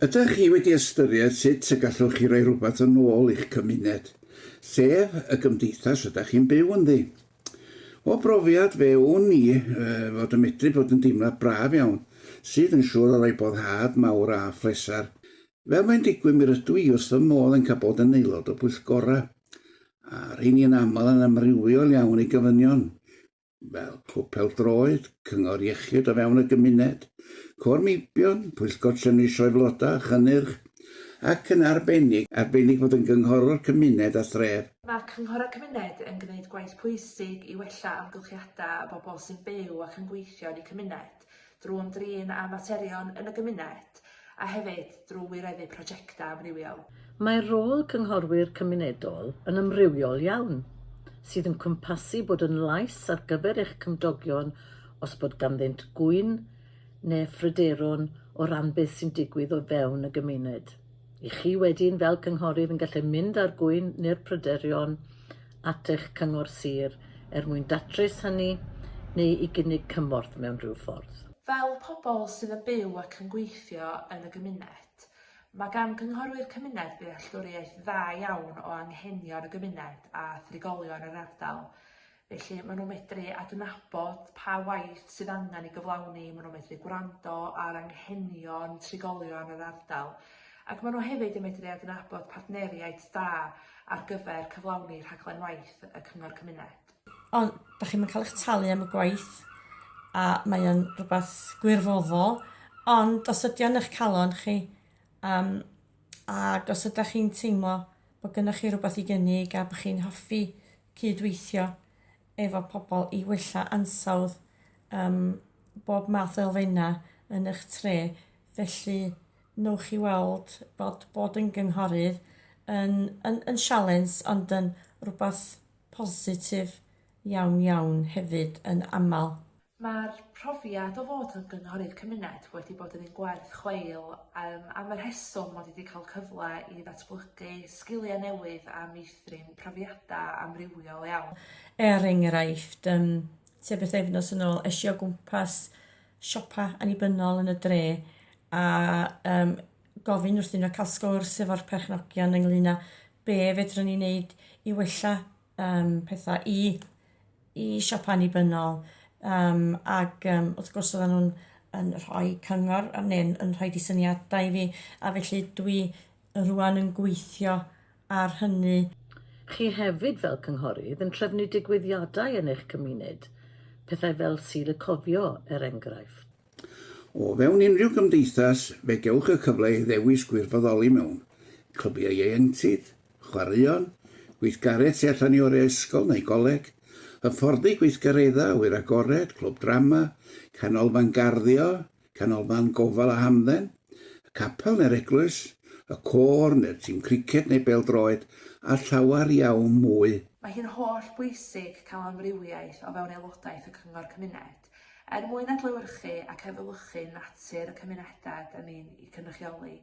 Ydych chi wedi ystyried sut y gallwch chi roi rhywbeth yn ôl i'ch cymuned, sef y gymdeithas rydych chi'n byw ynddi? O brofiad, fe wn i fod yn medru bod yn deimlad braf iawn, sydd yn siŵr o roi boddhad mawr a phleser. Fel mae'n digwydd mi rydw i wrth fy modd yn cael bod yn aelod o bwyllgorau, a rheini yn aml yn amrywiol iawn eu gofynion. fel Clwb Pêl-droed, Cyngor Iechyd o fewn y gymuned, Côr Meibion, Pwyllgor Trefnu Sioe Flodau a Chynnyrch, ac yn arbennig, arbennig fod yn gynghorwr cymuned a thref. Mae cynghorau cymuned yn gwneud gwaith pwysig i wella amgylchiadau y bobl sy'n byw ac yn gweithio yn eu cymuned, drwy ymdrin â materion yn y gymuned, a hefyd drwy wireddu prosiectau amrywiol. Mae rôl cynghorwyr cymunedol yn amrywiol iawn, sydd yn cwmpasu bod yn lais ar gyfer eich cymdogion os bod ganddynt gŵyn neu phryderon o ran beth sy'n digwydd o fewn y gymuned. I chi wedyn fel cynghorydd yn gallu mynd â'r gŵyn neu'r pryderon at eich cyngor sir er mwyn datrys hynny neu i gynnig cymorth mewn rhyw ffordd. Fel pobl sydd yn byw ac yn gweithio yn y gymuned, mae gan gynghorwyr cymuned ddealltwriaeth dda iawn o anghenion y gymuned a thrigolion yr ardal. Felly maen nhw'n medru adnabod pa waith sydd angen ei gyflawni, maen nhw'n medru gwrando ar anghenion trigolion yr ardal, ac maen nhw hefyd yn medru adnabod partneriaid da ar gyfer cyflawni rhaglen waith y Cyngor Cymuned. Ond dach chi'm yn cael eich talu am y gwaith a mae o'n rwbath gwirfoddol ond os ydi o yn 'ych calon chi yym ag os ydach chi'n teimlo bod gynnoch chi rwbath i gynnig a bo' chi'n hoffi cydweithio efo pobl i wella ansawdd yym bob math o elfennau yn eich tre felly nowch chi weld bod bod yn gynghorydd yn yn yn sialens ond yn rwbath positif iawn iawn hefyd yn amal. Mae'r profiad o fod yn gynghorydd cymuned wedi bod yn un gwerth chweil yym am y rheswm mod i 'di cael cyfle i ddatblygu sgilia newydd a meithrin profiada amrywiol iawn. Er enghraifft yym tua bythefnos yn ôl es i o gwmpas siopa annibynnol yn y dre a yym gofyn wrthyn nhw a ca'l sgwrs efo'r perchnogion ynglŷn â be' fedrwn ni neud i wella yym petha i i siopa annibynnol yym ag yym wrth gwrs oedden nhw'n yn rhoi cyngor a neu'n yn rhoid 'u syniadau i fi a felly dwi rŵan yn gweithio ar hynny. Chi hefyd fel cynghorydd yn trefnu digwyddiadau yn eich cymuned, pethau fel Sul y Cofio er enghraifft. O fewn unrhyw gymdeithas, fe gewch y cyfle i ddewis gwirfoddoli mewn clybiau ieuenctid, chwaraeon, gweithgaredd tu allan i oriau ysgol neu goleg, hyfforddi gweithgareddau awyr agored, clwb drama, canolfan garddio, canolfan gofal a hamdden, y capel neu'r eglwys, y côr neu'r tîm criced neu bêl-droed, a llawer iawn mwy. Mae hi'n holl bwysig cael amrywiaeth o fewn aelodaeth y Cyngor Cymuned, er mwyn adlewyrchu ac efelychu natur y cymunedau 'da ni'n eu cynrychioli,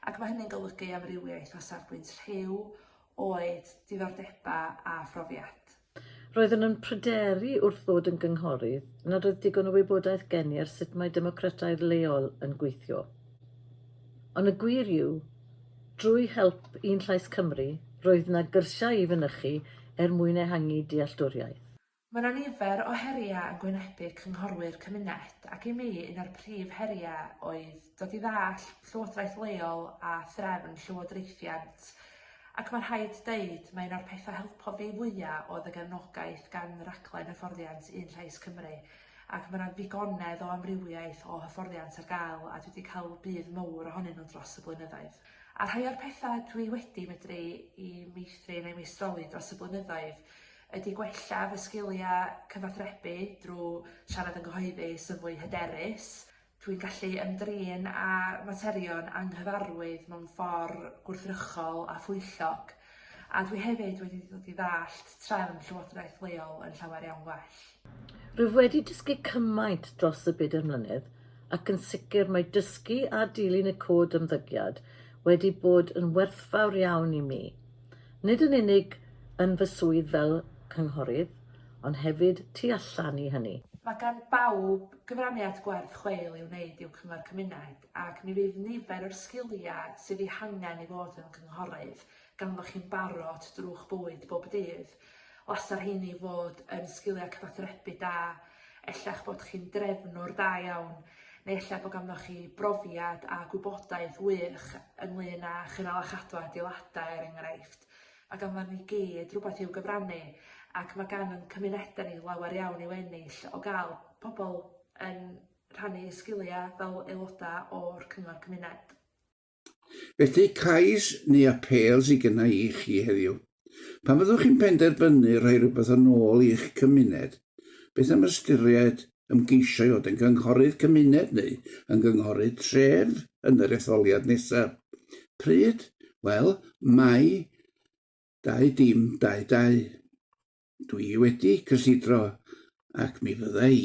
ac mae hynny'n golygu amrywiaeth o safbwynt rhyw, oed, diddordebau a phrofiad. Roeddwn yn pryderu wrth ddod yn gynghorydd nad oedd digon o wybodaeth gen i ar sut mae democrataidd leol yn gweithio. Ond y gwir yw, drwy help Un Llais Cymru, roedd 'na gyrsiau i fynychu er mwyn ehangu dealltwriaeth. Mae 'na nifer o heriau yn gwynebu cynghorwyr cymuned ac i mi un o'r prif heriau oedd dod i ddallt llywodraeth leol a threfn llywodraethiant ac mae rhaid deud mai un o'r pethau helpodd fi fwya' oedd y gefnogaeth gan raglen hyfforddiant Un Llais Cymru ac mae 'na ddigonedd o amrywiaeth o hyfforddiant ar gael a dwi 'di cael budd mowr ohonyn nhw dros y blynyddoedd. A rhai o'r pethau dwi wedi medru i meithrin neu meistroli dros y blynyddoedd ydy gwella fy sgiliau cyfathrebu drwy siarad yn gyhoeddus yn fwy hyderus. Dwi'n gallu ymdrin â materion anghyfarwydd mewn ffordd gwrthrychol a phwyllog, a dwi hefyd wedi dod i ddallt trefn llywodraeth leol yn llawer iawn gwell. Rwyf wedi dysgu cymaint dros y bedair mlynedd ac yn sicr mae dysgu a dilyn y cod ymddygiad wedi bod yn werthfawr iawn i mi. Nid yn unig yn fy swydd fel cynghorydd, ond hefyd tu allan i hynny. Mae gan bawb gyfraniad gwerth chweil i'w wneud i'w cyngor cymuned ac mi fydd nifer o'r sgiliau sydd eu hangen i fod yn gynghorydd ganddoch chi'n barod drw'ch bywyd bob dydd. Lasa rheini fod yn sgiliau cyfathrebu da, ella eich bod chi'n drefnwr da iawn, neu ella bod ganddoch chi brofiad a gwybodaeth wych ynglyn â chynnal a chadw adeiladau er enghraifft. Mae ganddon ni gyd rhywbeth i'w gyfrannu ac mae gan ein cymunedau ni lawer iawn i'w ennill o gael pobl yn rhannu eu sgiliau fel aelodau o'r cyngor cymuned. Felly, cais neu apêl sydd gynna i chi heddiw. Pan fyddwch chi'n penderfynu rhoi rhywbeth yn ôl i'ch cymuned, beth am ystyried ymgeisio i fod yn gynghorydd cymuned neu yn gynghorydd tref yn yr etholiad nesaf? Pryd? Wel, Mai 20 22. Dwi wedi cysidro ac mi fydda i.